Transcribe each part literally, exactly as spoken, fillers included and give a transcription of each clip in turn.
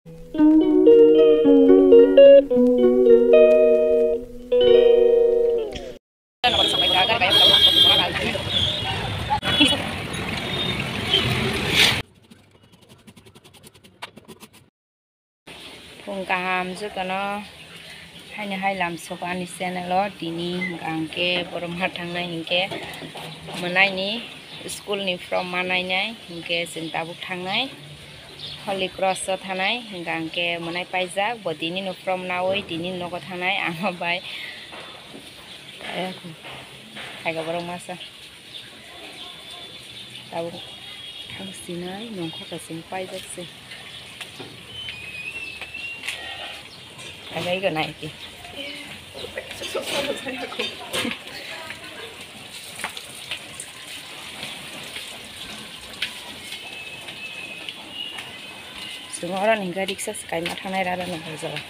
Phung kaham jotono, haini hai lamsok ani channel o. Tini hwnkha hwnkhe borok ma thangnai hinkhe mwnaini school ni form ma nainai hinkhe chwng tabuk thangnai Holy Cross o thanai hwnkha hwnkhe mwnai paijak bo tini no form nawi tini nogo thanai ama bai. Hai borok masa. Tabuk ang sinai nongkhor kaisa paijak se. Agai ga nai ki. Chwng oro ni gari kisa se kaima thanai rara nang hor jaga.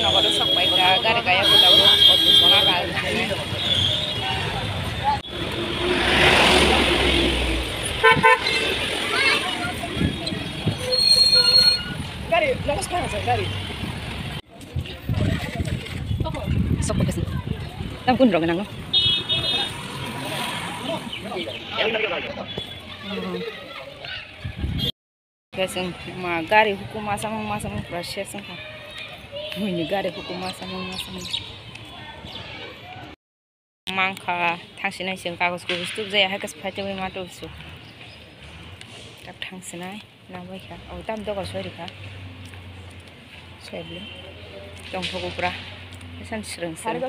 Nogo sok pai ka gari kaya ko tabuk auto sona ka. Gari, nogo sok pai ka gari. Sok pai kasi. Tam kun rok nang no. Khe chwng ma gari huku masa mung masa mung pura ses wngkha. Buini gari huku masa mung masa mung. Mangkha thangsinai chwng kagoj kubus tubjaya hai khe phai tubui ma tubsu. Tak thangsinai nangbaikha. Abo tam doga soi rikha. Soi bwlwi. Tongthogo pura. Esan swrwng swrwng.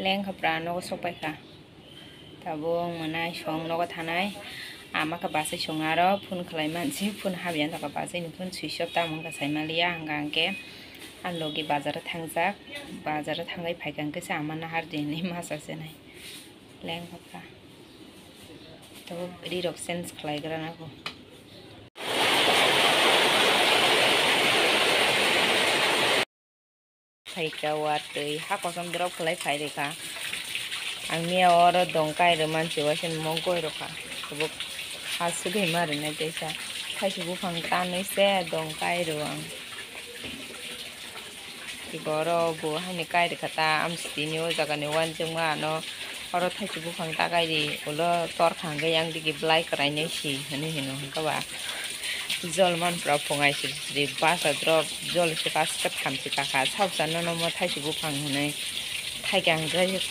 Lengkha pura nogo sok paikha. Tabuk mwnai song nogo thanai. Ama khe bachai song aro phone khlai mansi, phone habya nokha bachai ni phone switch off tamo wngkha sai maliya hwnkha hwnkhe. Ang logi bazar o thangjak, bazar o thangwi phaikha hwnkhe se ama nahar di hinwi masa se nai. Lengkha pura. Tabuk ri rok change khlai gra nangkho. Phaikha watwi ha kosom drop khlai phai rikha. Ang miya oro dongkai rwman se waisa mongkoi rokha. Tabuk ha swgwi ma rwnai teisa. Thaisi buphang tanwi se dongkai rw ang. Tei borok bo haino kai rikha ta amsitini o jaga ni uanjakma ano. Oro thaisi buphang ta kaidi ulo torkha hwnkhe yang digi belai kwrainai si hinwi hino hwnkhe ba jol manpra phungai siri siri basa drop jol se bas kwtham se kakha sabsa nono mo thaisi buphang hinwi thaikha hwnkhe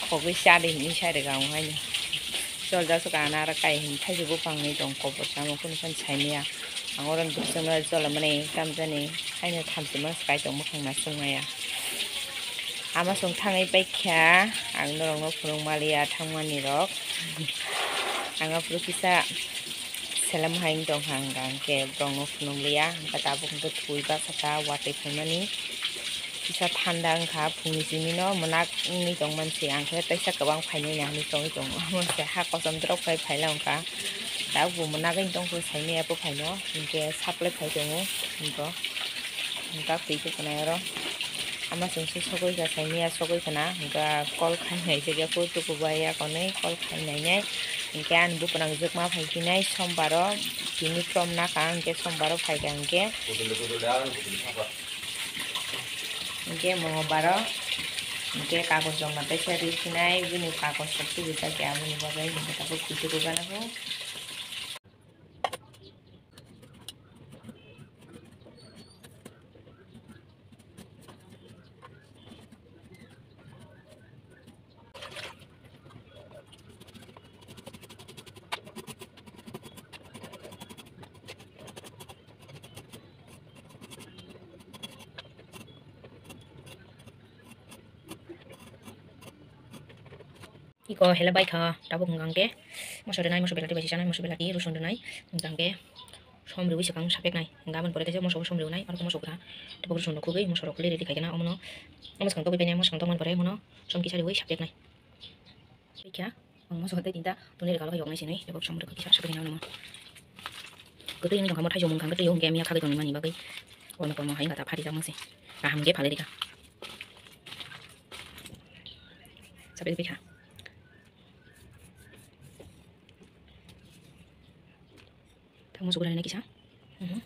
khogwi chadi hinwi sai rwkha ang haino jol jasukha ano aro kai hinwi thaisi buphang hinwi tong kobor tamo kunu phano saimanya ang oro dukjana jol mani tamjani haino thamchi masa kai tong mukhang nasuk maya. Ama chwng thangwi paikha, ang norokno phunuk maliya thangmani rok. Ang aphuru kisa selem hai wng tongkha, hwnkha hwnkhe borokno phunuk liya, hwnkhe tabuk hwnkhe thwi bachakha watwi phaimani. Kisa thanda wngkha, phungni simi no mwnak wngwi tongmani se, ang khe teisa kwbang phainai hinwi tongwi tongo. Omo se ha kosom drop khai phaila wngkha, tabuk bo mwnak wng tongkha, saimanya buphaino, hwnkhe supply khai tongo, hwnkhe. Hwnkha twi se khwnai oro. Ama chwng se sogwi kha, saimanya sogwi khwna. Hwnkha call khai nai se khe phuru tuku bai ya konwi call khai nai nai. Hwnkhe ani buphango jwkma phai phinai sombar o tini from nakha, hwnkhe sombar o phaikha hwnkhe. Hwnkhe mongolbar o hwnkhe kagoj rok no teisa ri phinai, bini kagoj rok tubujak ya aboni bagwi hwnkhe tabuk twi tuku gana kho. Iko hele bai kha, tabuk hwnkha hwnkhe Moso rwnai, moso belati bai si chanai, moso belati rosun rwnai, hingkha hingke som rwui swkang sapyaknai. Hingkha aboni pore kaisa moso bo som rwnai, arokhe moso bwkha tei bo rosun rok khugui moso rok khului ready khaikhe na omono, omo swkang togwi painai, omo swkang tongmani pore omono som kisa rwui sapyaknai. Khe ang moso tei tinta tongni rwkalo khe yoknai sinui, tei bo som rwkha kisa sapyaknai omo. Kwtwi wngwi tongkha mo thaichung mungkha hingkhe twi hingkhe miya khagwi tongmani bagwi kormo kormo hai wngkha ta pharijak mangse kaham hingkhe phalai rikha. Sapyakgwi kha. Tamo sugurai na kisa. Mhm.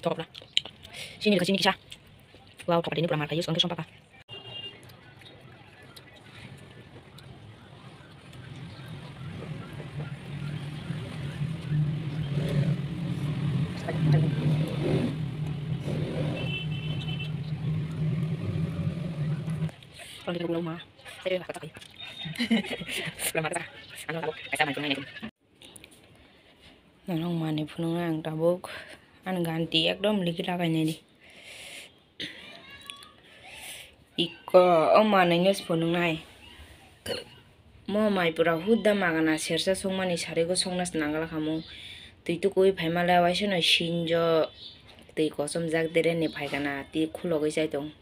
Topla. Sini ka sini kisa. Wow, topla ini pura marka use kangke sompaka. Ano manwi phunuknai ang tabuk. Ani ganti ekdom ligi lagai nai di. Iko o manwino se phunuknai. Mo mai pura hudda magana sersa songmani sarigw songna se nangla khamu. Twi tukui phaima le waisano sinjo twi kosom jak dereni phaikana twi khulogwi chai tong.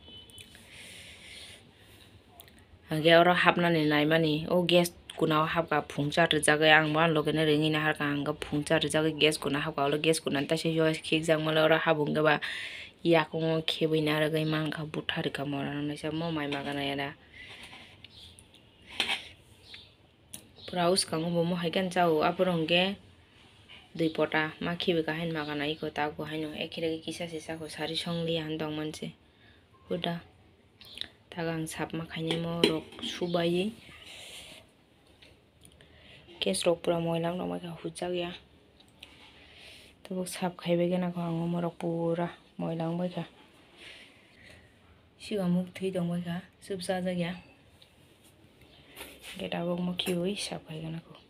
Hingke oro hapnani naimani o gas kuna o hapka phungcha rwjagwi ang bono logino ringwi naharkha hingke phungcha rwjagwi gas kuna hapka olo gas kuna taisa yo khikjakmale oro habung khe ba yakungo khebwi narwgwi mankha butharikha morano naisa mo mai magana era pura uskango bo mo hai khe chao aphuru hingke dui pota ma khibika haino magana iko tago haino ekhe kisa se chakho sari songliya hwn tongmani se huda. Tago ang sapma khainai morok subaiwi. Case rok pura moila wng tongbaikha, hujak ya. Tabuk sap khaibai gana kho ang o morok pura moila wngbaikha. Sigo muk thwi tongbaikha, chupsa jak ya. Hwnkhe tabuk mo khiui sap khai gana kho.